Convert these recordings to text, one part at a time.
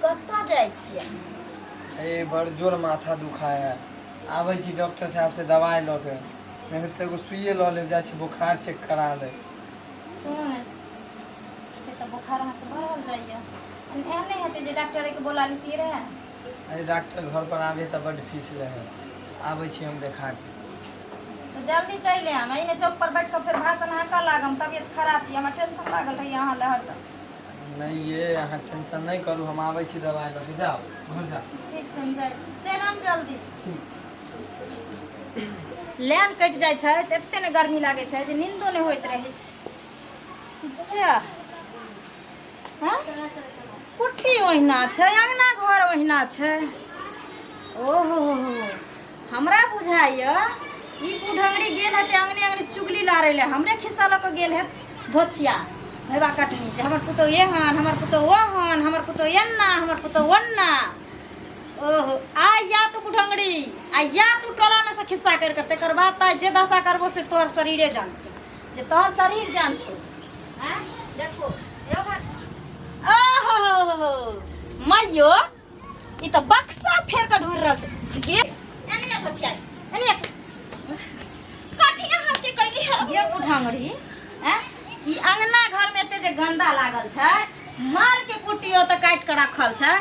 कतऽ जाइ छियै? ए बड़ जोर माथा दुखाय है। आबै छी डॉक्टर साहब से दवाइ लऽ के, नहीं तऽ एगो सुइए लऽ लेब, जाइ छी बोखार चेक करा लेब। सुनू ने, से तऽ बोखार अहाँके बढ़ल जाइए। एहन नहि हेतै जे डॉक्टरेके बोला लितियै रहए? अरे डॉक्टर घर पर आबे तऽ बड्ड फीस लै है। आबै छी हम देखा के। तऽ जल्दी चलि आयब। एने चौक पर बैठ कऽ फेर भाषण हाँकऽ लागम, तबियत खराब यऽ, हमरा टेंशन लागल रहैए अहाँ लए हरदम। नहि ये, अहाँ टेंशन नहि करू, हम आबै छी दवाइ लऽ के। जाउ घर जाउ। ठीक छै, हम जाइ छी। चलि आयब जल्दी। ठीक। लाइन कटि जाइ छै तऽ एते ने गर्मी लागै छै जे नींदो नहि होइत रहै छै। जा हँ, कुट्टी ओहिना छै, अङ्गना घर ओहिना छै। ओहो हो हो, हमरा बुझाइए ई बुढ़ंगड़ी गेल हेतै अङ्गने अङ्गने चुगली लारै लए। हमरे खिस्सा लऽ कऽ गेल हेत धोछिया भैबा कटनी जे हमर पुतोह एहन, हमर पुतोह ओहन, हमर पुतोह एन्ना, हमर पुतोह ओन्ना। ओहो, आ या तू बुढ़ंगड़ी, आ या तू टोलामे से खिस्सा करि कऽ, तकर बाद तऽ जे दशा करबो से तोहर शरीरे जानतौ, जे तोहर शरीर जानतौ। आँय देखो एगो, ओहो मैयो, ई तऽ बक्सा फेर कऽ ढूंढ रहल छै। गे एने अथ छियै, एने अथ। कथी अहाँ के कैली है? ये बुढ़ांगड़ी, हैं, ई अंगना घर में एते जे गंदा लागल छै, माल के कुट्टी ओतऽ काटि के रखल छै,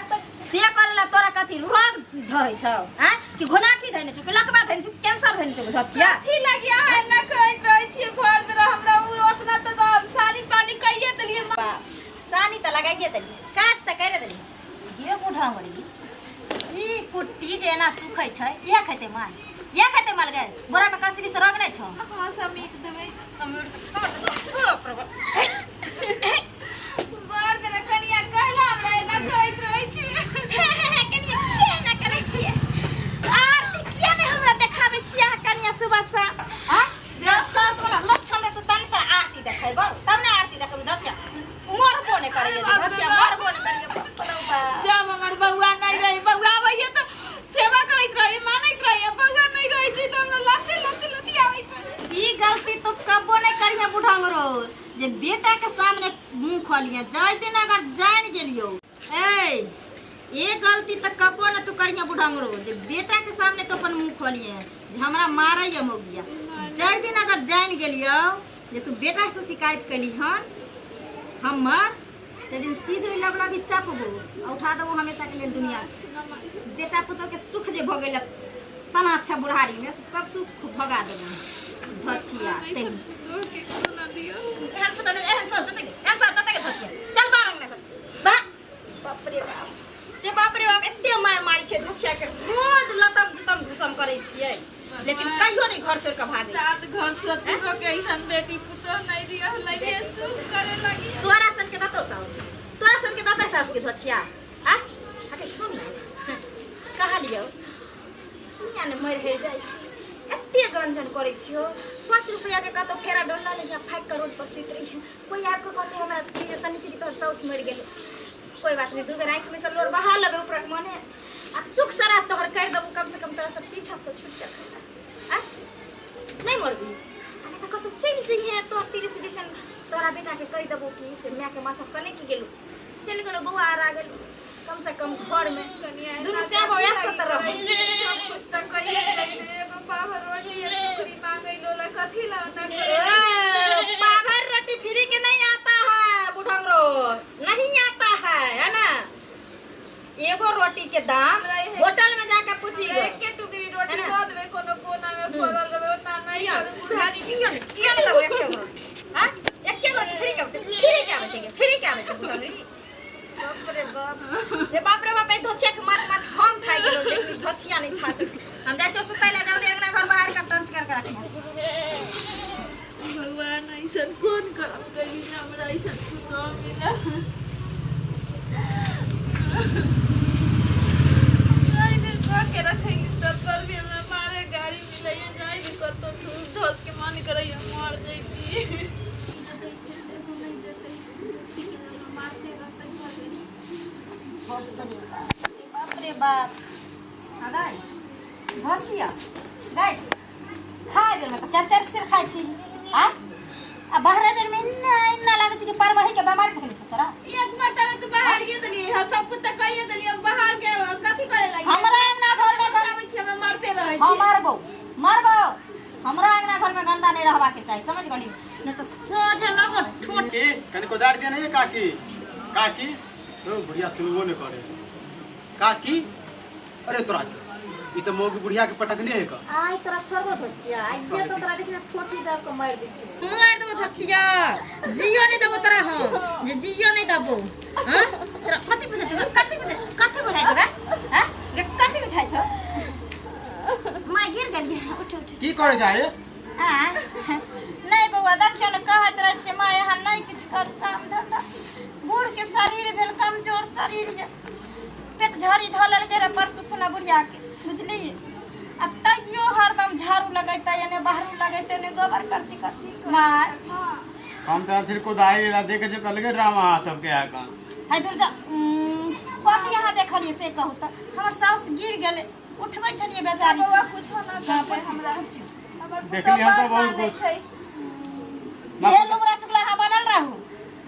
से करे ला तोरा कथी रोग ढहै छौ? हैं, कि घोनाठी धैने छौ, कि लकवा धैने छौ, कि कैंसर धैने छौ धचिया? कथी लगी अहाँ एना करैत रहै छियै घर में? हमरा उ ओतना तऽ सानी पानी कहिए देलियै। बाप, सानी तऽ लगाइए देलियै, काज तऽ करि देलियै। ये बुढ़ांगड़ी, ई कुट्टी जे एना सुखै छै, इएह खेतै माल? इएह खेतै माल? गए बोरा में कसरी से रग नहि छौ? हाँ, समेट देबै। समेट समेट, बाप रे बाप। बर मेरा कनिया कहला हमरा एना करैत रहै छियै। कनिया, किया एना करै छियै? आरती किया नहि हमरा देखाबै छियै अहाँ कनिया सुबह से? आँ, जब सास वाला लक्षण रहतौ तब ने तोरा आरती देखेबौ, तब ने आरती देखेबौ। धचिया मरबो नहि करैए, धचिया मरबो नहि करैए, बाप रे बाप। जब हमर बौआ नहीं रहे, बौआ आबैए तऽ सेवा करैत रहे, मानैत रहे। बौआ नहीं रहे छै तऽ हमरा लत्ते लत्ते लत्ती आबैत रहे। ई गलती तो कबो नहीं करिए बुढ़ंगरो, जे बेटा के सामने मुंह खोलिए। जाय दिन अगर जान गेलियो, ए ये गलती तो कबो न तू करिए बुढ़ंगरो, जे बेटा के सामने तो अपन मुंह खोलिए जे हमरा मारैया मौगिया। जाय दिन अगर जान गेलियो जे तू बेटा से शिकायत कैली हन हमर, ते दिन सीधे लबलबी चपबो आ उठा देबो हमेशा के लेल दुनिया से। बेटा पुतोह के सुख जे भऽ गेल तना अच्छा बुढ़ारी में, से सब सुख भगा देबो धचिया। ते एहन पुतोह एहन सोच जते, एहन सोच जते के धचिया। चल बाहर अंगना से बाहर। बाप रे बाप रे, बाप रे बाप, एते मार मारै छै धचिया के। रोज लतम जुतम घुसम करै छियै, लेकिन कहियो नहीं घर छोड़ के भागे। सात घर ससुरो के ऐसन बेटी पुतोह नहीं दिया लगे सुख करे लगी। तोरा सन के दतो साउस, तोरा सन के दतो साउस के धचिया। आ अरे सुन ने, कहलियौ किया ने मरि हेर जाइ छी? एते गंजन करै छियौ। 5 रुपया के कतौ फेरा डोलना नहीं है, फाकि के रोड पर सुति रही है। कोई आबि के कहते हमरा कि जे शनिचरी तोहर साउस मरि गेलै, कोई बात नहीं, दू बेर आँखि में से लोर बहा लेबै ऊपरक मने आ सुख सरा तोहर करि देबौ। कम से कम तोरा सब पीछा तो छूट जात। आ नहीं मरबी, आ नहीं तऽ कतौ चलि जइहे। तोहर तीर्थ दिसन तोरा बेटा के कहि देबौ कि जे माय के माथा सने की गेलौ, चलि गेलौ बौआ आर आ गेलौ। कम से कम घर में दुनू सैब व्यस्त तऽ रहै। सब कुछ तऽ कहिए देलियै, एगो पावर रोटी एक टुकड़ी मांगै लोला कथी ला ओना करै? ए, पावर रोटी फ्री के नहीं आता है बुढ़ंगरो, नहीं आता है, है ना? एगो रोटी के दाम होटल में जाकर पूछी। एके टुकड़ी रोटी है ना? दऽ देबै, कोनो कोना में पड़ल रहबै, ओना नहीं करू बुढ़ारी। किया ने, किया ने देबो एके गो? हाँ, एके गो रोटी फ्री के आबै छै? फ्री के आबै छै? फ्री के आबै छै बुढ़ंगरी? बाप रे बाप रे, बाप रे बाप, ई धोछिया के मार मार हम थाकि गेलहुँ, लेकिन धोछिया नहीं थाकै छै। हम जाइ छियौ सुतै लए, जल्दी अंगना घर बाहर के टंच कर के रखिहे। भगवान, ऐसन कोन करम कैली जे हमरा ऐसन पुतोह मिला? जाय ने कह के रखै तब पर भी हमरा मारे गाड़ी मिलैए। जाय ने कतौ ठूस धस के मन करैए मर जैती। बाप रे बाप, हाँ गाय धोछिया गाय, खाय बेरमे तऽ चारि चारि सेर खाइ छी, आ आ बाहरे बेरमे इन्ना इन्ना लागै छै कि परवही के बेमारी धरने छौ तोरा। एक मरतबा तऽ बाहर देलियै, हम सब कुछ तऽ कहिए देलियै। कनि कोदारि दिया नहीं काकी। काकी ओ बुढ़िया सुनबो नहीं करे। काकी अरे तोरा के ई तो मौगी बुढ़िया के पटकने है का। आइ तोरा छोड़बो धोचिया, आइ ये तो तोरा देखिना ठोटी दब के मारि देतियो। मारि देबो धोचिया, जियो नहीं देबो तोरा हम, जे जियो नहीं देबो। हां तोरा कथि बुझै छौ, कथि बुझै छौ, कथि बुझै छौ गे? हां गे कथि बुझै छौ? माय गिर गेलियै, उठ उठ। की करे चाहे? आ नहीं बौआ, देखियौ ने कहैत रहै छियै माय अहाँ नहीं किछु करू काम धंधा, बूढ़ के शरीर भेल कमजोर शरीर जे पेट झड़ी धऽ लेलकै रहए परसू खुना बुढ़िया के, बुझलियै? आ तैयो हरदम झाड़ू लगैतै, एने बहरू लगैतै, एने गोबर करसी करती माय। हम तऽ आयल छी कोदारि ला, देखै छियै अलगे ड्रामा अहाँ सबके आगाँ। है दुर्जा, कथी अहाँ देखलियै से कहू तऽ? हमर साउस गिर गेलै, उठबै छलियै बेचारी। बौआ कुछो ना हाँ, करतै पूछियौ, हमरा। पूछियौ। हमर पुतहु देखलियै हम तऽ बड़ बहुत मानै कुछ। छै। ये लुबरा चुगला अहाँ बनल रहू,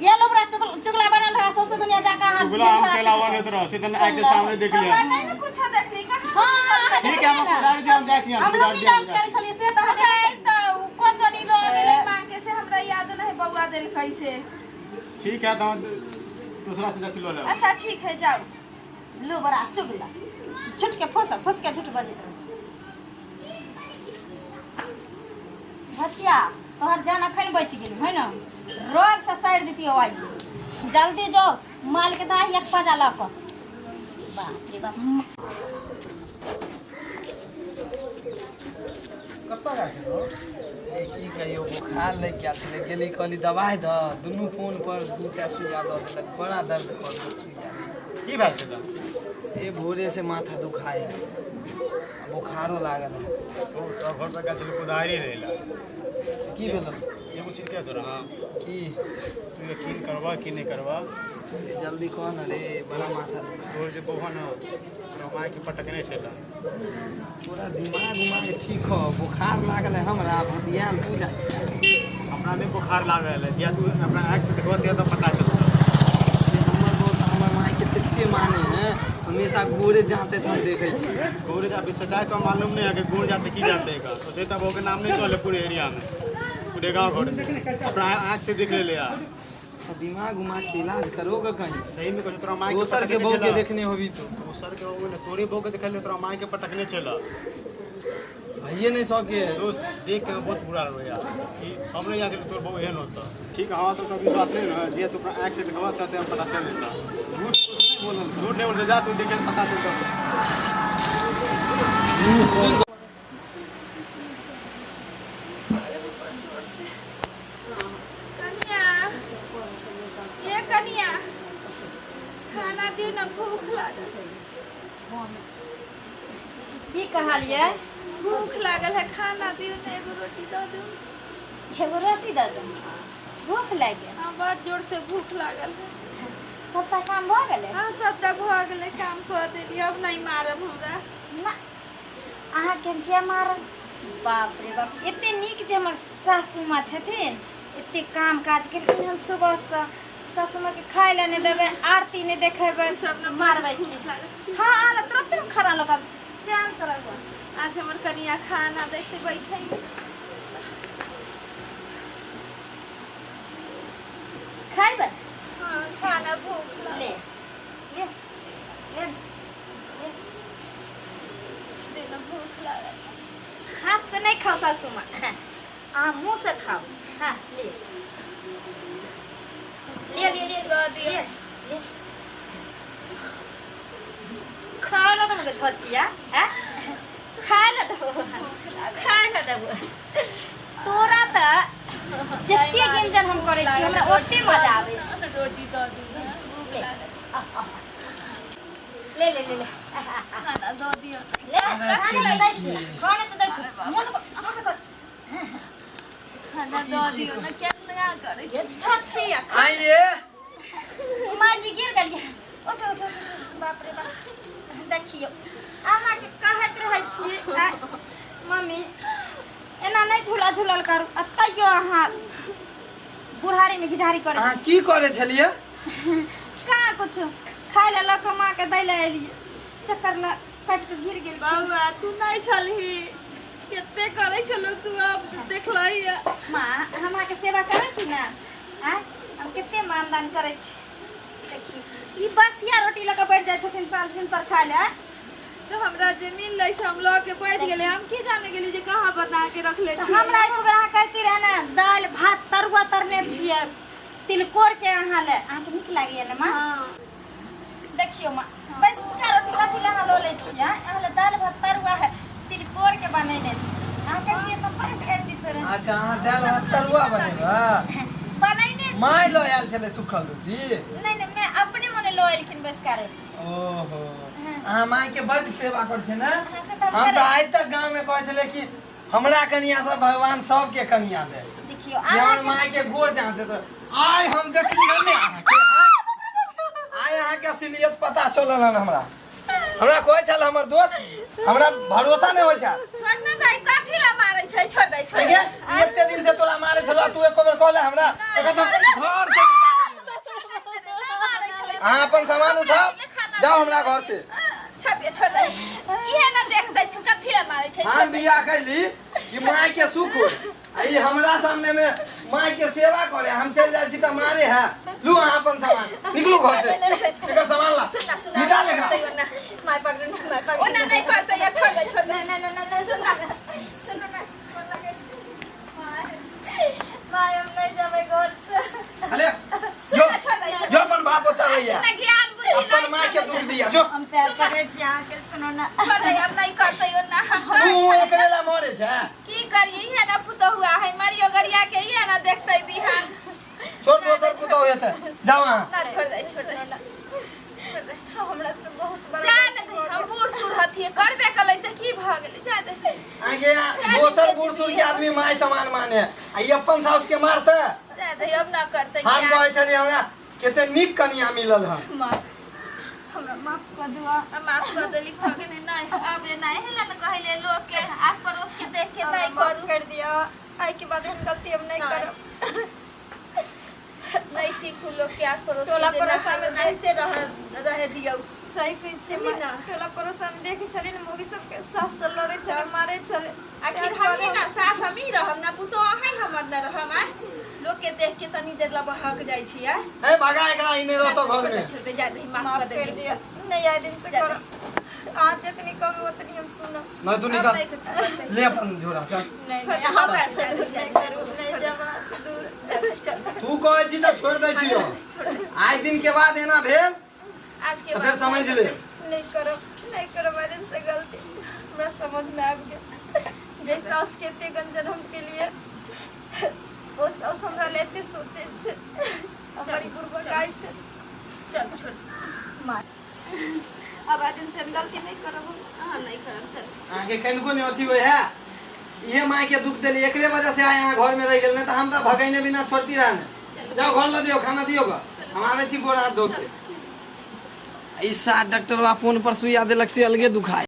ये लुबरा चुगला बनल रहा, सौंसे दुनिया जाके अहाँ चुगला हम दिन भर केला अथी बनैत रह से तऽ आँखि के सामने देख बौआ लिअ। नहीं ने कुछो देखली कहाँ। हाँ, अहाँ ठीक है, हम देखलियै ने। कोदारि दिया, हम जाइ छी। हम हम कोदारि लुंगी दिया, हम डांस जाइ करै छी। छलियै से तऽ अहाँ गई तऽ उ कोन दनी लऽ गेलै माँ के से हमरा याद नहीं बौआ देलकै से। ठीक है तऽ हम दूसरा से जाइ छी लऽ लेब। अच्छा ठीक है जाउ। लुबरा चुगला झूठ के फूस फूस के झूठ बजैत रहू। भचिया तोहर जान अखन बचि गेल है ने, रोग से सड़ि दितियो आइ। जल्दी जो माल के दाही एक पजा लऽ कऽ। बाप रे बाप। कतऽ जाइ छी रौ? ए की कहियो, बोखार लागि गेल छलै, गेली कहली दवाइ दऽ, दुनू फोन पर दूटा सुइया दऽ देलक, बड़ा दर्द कर देलक सुइया। की भेल छलै? ए भोरे से माथा दुखाय है, बोखारो लागल है। ओ तोरा घर पर गेल छलै कोदारि लै ला। की भेल? एगो चीज कह तोरा। हाँ की? तू यकीन करबा कि नहीं करबा? ए, जल्दी कह न रे, बड़ा माथा दुखाय। तोर जे बौआ न तोरा माय के पटकने छलै। पूरा दिमाग उमाग ठीक हो, बुखार लागल है हमरा, भसियाल तू जा। हमरा नहि बोखार लागल है, जिया तू अपना आँखि से देखबह तिया तऽ पता चलतौ। हमर दोस्त हमर माय के तते माने है, हमेशा गोरे जाते तो हम देखे छी। गोर जा अभी सच्चाई तो मालूम नहीं है कि गोर जाते की जाते का, उसे तब के नाम नहीं चले पूरे एरिया में, पूरे गांव घर में। अपना आँख से देख ले यार। तो दिमाग उमाग के इलाज करोगे कहीं? सही में कहै तोरा माय के दोसर के पटकने बहू के छला। देखने होबी तो। दोसर के बहू ने तोरे बहू के देखल, तोरा माय के पटकने छला। भैये नहीं सके। दोस्त देख के बहुत बुरा लगल यार कि हम नहीं जानते तोर बहू एहन होता। ठीक है, हाँ तो विश्वास नहीं ना, जे तू अपना आँख से देखबह तब हम पता चल जेता। झूठ नहीं बोलल। झूठ नहीं बोलते, जा तू देखे पता चलता। कनिया ये कनिया खाना दियौ ने, भूख लागल। की कहलियै? भूख लागल है, खाना दियौ ने, एगो रोटी दऽ दियौ। एगो रोटी दऽ दू, भूख लागि गेल? हाँ बड़ जोर से भूख लागल है। सबटा काम भऽ गेलै? हाँ सबटा भऽ गेलै, काम कऽ देलियै, अब नहीं मारब हमरा। ना अहाँके हम किया मारब? बाप रे बाप, एते नीक जे हमर सासू माँ छथिन, एते काम काज केलखिन हन सुबहसँ, सासू माँ के खाय लए नहि देबै, आरती नहि देखेबै, सब ने मारबै भूख की? लागल। हाँ आल तुरंते हम खाना लऽ कऽ आबै छी, चैन से रहू। आज हमर कनिया खाना देखते बैठे। खाइबै? हाँ खाना, भूख लागल। ले ले ले ले। देना, भूख लागल। हाथ से नहीं खाओ सासू माँ, अहाँ मुँह से खाओ। हाँ ले ले ले ले। दऽ दियौ। ले ले खाओ ना तुमके थचिया, हैं खाय ना देबो, खाय ना देबो तोरा। तऽ जते गिंजन हम करै छी हमरा ओते मजा आबै छै। रोटी दऽ दियौ ने, भूख ले। लागल। ले ले ले ले। खाना दऽ दियौ। ले खाना तऽ दै छी, खाना तऽ दै छी, मुँह से कर, मुँह से कर। खाना दऽ दियौ ने, केना करै छी? थचिया। आइए। माँ जी गिर गेलियै, उठो उठो उठो। बाप रे बाप, देखियौ अहाँके कहैत रहै छियै आ, मम्मी एना नहि झूला झूलल करू, आ तैयो अहाँ बुढ़ारीमे घिढारी करै अहाँ छी। की करै छलियै? कहाँ कुछो, खाय लए लऽ कऽ माँके दै लए एलियै, चक्कर लए काटि कऽ गिर गेल। बौआ तू नहीं छलही, कते करै छलौ तू, अब देखलही। माँ हम अहाँके सेवा करै छी ने, आँय? हम कते मानदान करै छी। देखी ई बसिया रोटी लऽ कऽ बैठ जाइ छथिन साँझ भिनसर खाय लए। तो हमरा जे मिललै से हम लऽ के बैठ गेलै, हम की जाने गेली जे कहाँ बना के रखले तऽ छियै। हमरा एक बेर अहाँ कहती रहे ने, दालि भात तरुआ तरने छियै तिलकोर के अहाँ ले, अहाँके नीक लागैया ने माँ? हाँ। देखियौ माँ, बैसका रोटी कथी लए अहाँ लऽ लै छियै? अहाँ ले दालि भात तरुआ है तिलकोर के बनेने छी, अहाँ कहतियै तऽ पैस अयती थोड़े। अच्छा, अहाँ दालि भात तरुआ बनेबै? बनेने छी। माय लऽ आयल छलै सुखल रोटी? नहि नहि, मैं अपने मने लऽ एलखिन बैसका रोटी। ओहो, अहाँ माय के बड्ड सेवा करै छै ने? हाँ, से तऽ हम हम तऽ करै। आइ तक गाँव में कहै छलै कि हमरा कनिया सब भगवान सबके कनिया दे। देखियौ कि हमर अहाँके माय के गोर जान देत। आइ हम देखली हन ने अहाँके, आइ अहाँके असलियत पता चलल हन हमरा। हमरा कहै छल हमर दोस्त, हमरा भरोसा नहि होइ छल। छोड़ ना दाई, कथी ला मारै छै? छोड़ दे, छोड़। गे, एते दिन से तोरा मारै छलौ, तू एको बेर कहले हमरा? एकर तऽ घर से मारै छलै। अहाँ अपन सामान उठाओ, जाओ हमरा घर से। छोड़ दे, छोड़ दे, इहे ना देख दै छु कथी ला मारै छै। हम बियाह कैली कि माय के सुख हो, आ ई हमरा सामने में माय के सेवा करे, हम चल जाइ छी तऽ मारे है। लू अहाँ अपन सामान, निकलू घर से। एकर सामान ला। सुन ना, सुन ना। निकाल एकरा। ना माय पकड़ू ना, माय पकड़ू। ओना नहीं करतै, अब छोड़ दे, छोड़ दे। नहीं नहीं नहीं नहीं, सुन ना, सुनू ना, गोर लगै छी। माय, माय, हम नहीं जेबै घर से। अरे सुन जो ना, छोड़ दे, छोड़ जो अपन बाप ओतऽ रहिया, ना ज्ञान बुद्धि अपन नहीं माय के छोड़ दुख दिया जो। हम पैर पकड़ै छी अहाँके, सुनू ना। दे, अब नहीं करतै ओना हम। तू एकरे ला मरे छै? की करिए, इहे ना पुतहुआ है, मरियो गरिया के इहे ना देखतै बिहान। छोड़, दोसर पुतहु हेतै, जाओ अहाँ। ना, छोड़ दे, छोड़ दे, छोड़ दे। हमरा से बहुत बड़ा जा ने दे, हम बूढ़ सूढ़ हथिए, करबे कलै तऽ की भऽ गेलै? जा दे। आगे दोसर बूढ़ सूढ़ के आदमी माय समान माने, आ ई अपन साउस के मारते। जा दे, अब ना करतै। हम कहै छलियै हमरा कते नीक कनिया मिलल हन। माँ, हमरा माफ कऽ दिअ। अब माफ कर देली, भऽ गेलै। नहि अब नहि हेले ने कहले लोक के आस पड़ोस के देख के हमरा नहि माफ करू। कर दिअ, आइ के बाद एहन गलती हम नहीं नहि। करब। नहीं सीखू लोग के आस पड़ोस टोला के पड़ोसा में रहते रह रहे दियौ। सही कहै छियै चली माँ। ना। टोला पड़ोसा में देखे छली ने, मौगी सबके सास से लड़े छले, मारे छले। आखिर हमही ना सास हमही रहब ना पुतोह अहीं हमर ना रहब। आय लोग के देख के तनी देर ला बहक जाइ छी। आय ए भगा एकरा, ई नहि रहतो घर छोड़ दे, में। छोड़ दे, जा दे, माफ माफ कर कर दे। दिअ, नहीं आए दिन से जा दे। करब। अहाँ जितनी कहबै ओतनी हम सुनब। नहीं तू अब निकल। नहीं कुछ करतै। ले अपन झोरा, चल। नहीं छोड़ नहीं, दे, हमरा से छोड़ दूर दे, नहीं करू, नहीं जाब अहाँ से दूर। जा दे, चल। तू कहै छी तऽ छोड़ि दै छियौ, छोड़ दे। आइ दिन के बाद एना भेल आज के तऽ फेर बाद समझ ले। नहीं करब, नहीं करब आइ दिन से गलती। हमरा समझ में आबि गेल जे सास के एते गंजन हम के लिए, ओ सास हमरा ले एते सोचे छै, हमर ई बुड़बकाइ छै। चल, छोड़। माँ, अब आइ दिन से हम गलती नहीं करब। अहाँ नहीं करब, चल। अहाँके कनिको नहि अथी होइ है? इहे माय के दुख देली, एकरे वजह से आइ अहाँ घर में रहि गेल, नहि तऽ हम तऽ भगैने बिना छोड़ती रहे ने। जाओ घर लऽ दियौ, खाना दियौ ग, हम आबै छी गोर हाथ धो के। ई सात डॉक्टरवा फोन पर सुइया देलक से अलगे दुखाय।